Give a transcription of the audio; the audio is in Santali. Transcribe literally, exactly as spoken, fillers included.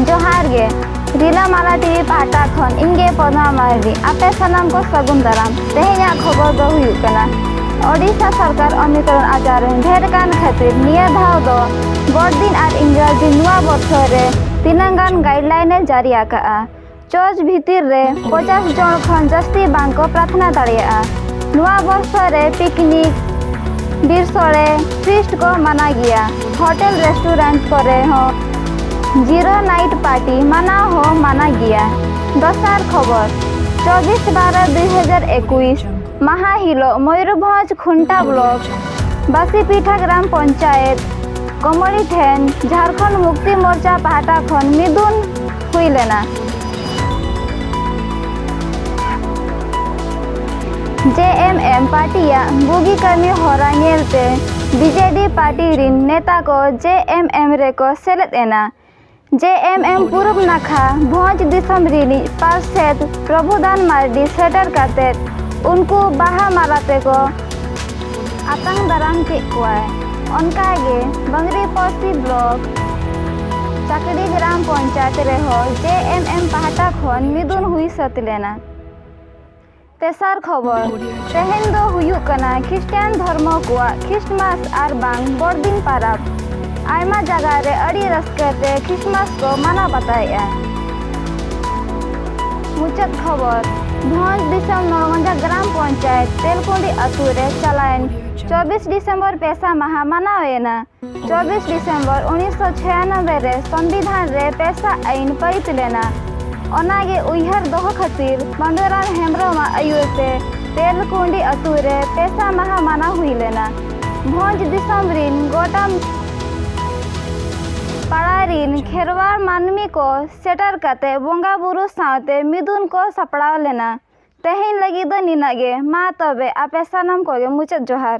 ᱡᱚᱦᱟᱨ ᱜᱮ, ᱨᱤᱞᱟᱹᱢᱟᱞᱟ ᱴᱤᱵᱷᱤ ᱯᱟᱦᱴᱟ ᱠᱷᱚᱱ ᱤᱧ ᱜᱮ ᱯᱚᱫᱢᱟ ᱢᱟᱨᱰᱤ᱾ ᱟᱯᱮ ᱥᱟᱱᱟᱢ ᱠᱚ ᱥᱟᱹᱜᱩᱱ ᱫᱟᱨᱟᱢ᱾ ᱛᱮᱦᱮᱧᱟᱜ ᱠᱷᱚᱵᱚᱨ ᱫᱚ ᱦᱩᱭᱩᱜ ᱠᱟᱱᱟ, ᱳᱰᱤᱥᱟ ᱥᱚᱨᱠᱟᱨ ᱚᱢᱤᱠᱨᱚᱱ ᱟᱡᱟᱨ ᱰᱷᱮᱨ ᱠᱟᱱ ᱠᱷᱟᱹᱛᱤᱨ ᱱᱤᱭᱟᱹ ᱫᱷᱟᱣ ᱫᱚ ᱵᱚᱲᱫᱤᱱ ᱟᱨ ᱤᱝᱨᱟᱡᱤ ᱱᱚᱣᱟ ᱵᱚᱨᱥᱚ ᱨᱮ ᱛᱤᱱᱟᱹᱝ ᱜᱟᱱ ᱜᱟᱭᱤᱰᱞᱟᱭᱤᱱ ᱮ ᱡᱟᱹᱨᱤ ᱟᱠᱟᱫᱼᱟ᱾ ᱪᱚᱨᱪ ᱵᱷᱤᱛᱤᱨ ᱨᱮ ᱯᱚᱧᱪᱟᱥ ᱡᱚᱱ ᱠᱷᱚᱱ ᱡᱟᱹᱥᱛᱤ ᱵᱟᱝ ᱠᱚ ᱯᱨᱟᱨᱛᱷᱱᱟ ᱫᱟᱲᱮᱭᱟᱜᱼᱟ᱾ ᱱᱚᱣᱟ ᱵᱚᱨᱥᱚ ᱨᱮ ᱯᱤᱠᱱᱤᱠ, ᱵᱤᱨ ᱥᱚᱲᱮ, ᱯᱷᱤᱥᱴ ᱠᱚ ᱢᱟᱱᱟ ᱜᱮᱭᱟ᱾ ᱦᱳᱴᱮᱞ ᱨᱮᱥᱴᱩᱨᱮᱱᱴ ᱠᱚᱨᱮ ᱦᱚᱸ ᱡᱤᱨᱳ ᱱᱟᱭᱤᱴ ᱯᱟᱨᱴᱤ ᱢᱟᱱᱟᱣ ᱦᱚᱸ ᱢᱟᱱᱟ ᱜᱮᱭᱟ᱾ ᱫᱚᱥᱟᱨ ᱠᱷᱚᱵᱚᱨ, ᱪᱚᱵᱵᱤᱥ ᱵᱟᱨᱚ ᱫᱩᱭ ᱦᱟᱡᱟᱨ ᱮᱠᱩᱥ ᱢᱟᱦᱟ ᱦᱤᱞᱳᱜ ᱢᱚᱭᱩᱨᱵᱷᱚᱸᱡᱽ ᱠᱷᱩᱱᱴᱟ ᱵᱞᱚᱠ ᱵᱟᱥᱤᱯᱤᱴᱷᱟ ᱜᱨᱟᱢ ᱯᱚᱧᱪᱟᱭᱮᱛ ᱠᱚᱢᱚᱲᱤ ᱴᱷᱮᱱ ᱡᱷᱟᱲᱠᱷᱚᱸᱰ ᱢᱩᱠᱛᱤ ᱢᱳᱨᱪᱟ ᱯᱟᱦᱴᱟ ᱠᱷᱚᱱ ᱢᱤᱫᱩᱱ ᱦᱩᱭ ᱞᱮᱱᱟ᱾ ᱡᱮ ᱮᱢ ᱮᱢ ᱯᱟᱨᱴᱤᱭᱟᱜ ᱵᱩᱜᱤ ᱠᱟᱹᱢᱤ ᱦᱚᱨᱟ ᱧᱮᱞᱛᱮ ᱵᱤ ᱡᱮ ᱰᱤ ᱯᱟᱨᱴᱤ ᱨᱤᱱ ᱱᱮᱛᱟ ᱠᱚ ᱡᱮ ᱮᱢ ᱮᱢ ᱨᱮᱠᱚ ᱥᱮᱞᱮᱫ ᱮᱱᱟ᱾ ᱡᱮ ᱮᱢ ᱮᱢ ᱯᱩᱨᱩᱵ ᱱᱟᱠᱷᱟ ᱵᱷᱚᱸᱡᱽ ᱫᱤᱥᱚᱢ ᱨᱤᱱᱤᱡ ᱯᱟᱨᱥᱮᱛ ᱯᱨᱚᱵᱷᱩᱫᱟᱱ ᱢᱟᱨᱰᱤ ᱥᱮᱴᱮᱨ ᱠᱟᱛᱮ ᱩᱱᱠᱩ ᱵᱟᱦᱟ ᱢᱟᱞᱟ ᱛᱮᱠᱚ ᱟᱛᱟᱝ ᱫᱟᱨᱟᱢ ᱠᱮᱫ ᱠᱚᱣᱟᱭ᱾ ᱚᱱᱠᱟᱜᱮ ᱵᱟᱝᱨᱤᱯᱚᱥᱤ ᱵᱞᱚᱠ ᱪᱟᱠᱲᱤ ᱜᱨᱟᱢ ᱯᱚᱧᱪᱟᱭᱮᱛ ᱨᱮᱦᱚᱸ ᱡᱮ ᱮᱢ ᱮᱢ ᱯᱟᱦᱴᱟ ᱠᱷᱚᱱ ᱢᱤᱫᱩᱱ ᱦᱩᱭ ᱥᱟᱹᱛ ᱞᱮᱱᱟ᱾ ᱛᱮᱥᱟᱨ ᱠᱷᱚᱵᱚᱨ, ᱛᱮᱦᱮᱧ ᱫᱚ ᱦᱩᱭᱩᱜ ᱠᱟᱱᱟ ᱠᱷᱨᱤᱥᱴᱟᱱ ᱫᱷᱚᱨᱢᱚ ᱠᱚᱣᱟᱜ ᱠᱷᱨᱤᱥᱴᱢᱟᱥ ᱟᱨ ᱵᱟᱝ ᱵᱚᱲᱫᱤᱱ ᱯᱟᱨᱟᱵᱽ᱾ ᱟᱭᱢᱟ ᱡᱟᱭᱜᱟ ᱨᱮ ᱟᱹᱰᱤ ᱨᱟᱹᱥᱠᱟᱹ ᱛᱮ ᱠᱷᱨᱤᱥᱴᱢᱟᱥ ᱠᱚ ᱢᱟᱱᱟᱣ ᱵᱟᱛᱟᱣᱮᱫᱼᱟ᱾ ᱢᱩᱪᱟᱹᱫ ᱠᱷᱚᱵᱚᱨ, ᱵᱷᱚᱸᱡᱽ ᱫᱤᱥᱚᱢ ᱱᱚᱲᱜᱚᱸᱡᱟ ᱜᱨᱟᱢ ᱯᱚᱧᱪᱟᱭᱮᱛ ᱛᱮᱞᱠᱩᱸᱰᱤ ᱟᱹᱛᱩ ᱨᱮ ᱪᱟᱞᱟᱣᱮᱱ ᱪᱚᱵᱵᱤᱥ ᱰᱤᱥᱮᱢᱵᱚᱨ ᱯᱮᱥᱟ ᱢᱟᱦᱟ ᱢᱟᱱᱟᱣ ᱮᱱᱟ᱾ ᱪᱚᱵᱵᱤᱥ ᱰᱤᱥᱮᱢᱵᱚᱨ ᱩᱱᱤᱥᱥᱚ ᱪᱷᱤᱭᱟᱱᱚᱵᱵᱳᱭ ᱨᱮ ᱥᱚᱝᱵᱤᱫᱷᱟᱱ ᱨᱮ ᱯᱮᱥᱟ ᱟᱹᱭᱤᱱ ᱯᱟᱹᱨᱤᱛ ᱞᱮᱱᱟ᱾ ᱚᱱᱟᱜᱮ ᱩᱭᱦᱟᱹᱨ ᱫᱚᱦᱚ ᱠᱷᱟᱹᱛᱤᱨ ᱯᱟᱹᱰᱩᱨᱟᱢ ᱦᱮᱢᱵᱨᱚᱢᱟᱜ ᱟᱹᱭᱩᱨ ᱛᱮ ᱛᱮᱞᱠᱩᱸᱰᱤ ᱟᱹᱛᱩ ᱨᱮ ᱯᱮᱥᱟ ᱢᱟᱦᱟ ᱢᱟᱱᱟᱣ ᱦᱩᱭ ᱞᱮᱱᱟ᱾ ᱵᱷᱚᱸᱡᱽ ᱫᱤᱥᱚᱢ ᱨᱤᱱ ᱜᱚᱴᱟ ᱯᱟᱲᱟ ᱨᱤᱱ ᱠᱷᱮᱨᱣᱟᱲ ᱢᱟᱹᱱᱢᱤ ᱠᱚ ᱥᱮᱴᱮᱨ ᱠᱟᱛᱮ ᱵᱚᱸᱜᱟ ᱵᱩᱨᱩ ᱥᱟᱶᱛᱮ ᱢᱤᱫᱩᱱ ᱠᱚ ᱥᱟᱯᱲᱟᱣ ᱞᱮᱱᱟ᱾ ᱛᱮᱦᱮᱧ ᱞᱟᱹᱜᱤᱫ ᱫᱚ ᱱᱤᱱᱟᱹᱜ ᱜᱮ᱾ ᱢᱟ ᱛᱚᱵᱮ, ᱟᱯᱮ ᱥᱟᱱᱟᱢ ᱠᱚᱜᱮ ᱢᱩᱪᱟᱹᱫ ᱡᱚᱦᱟᱨ᱾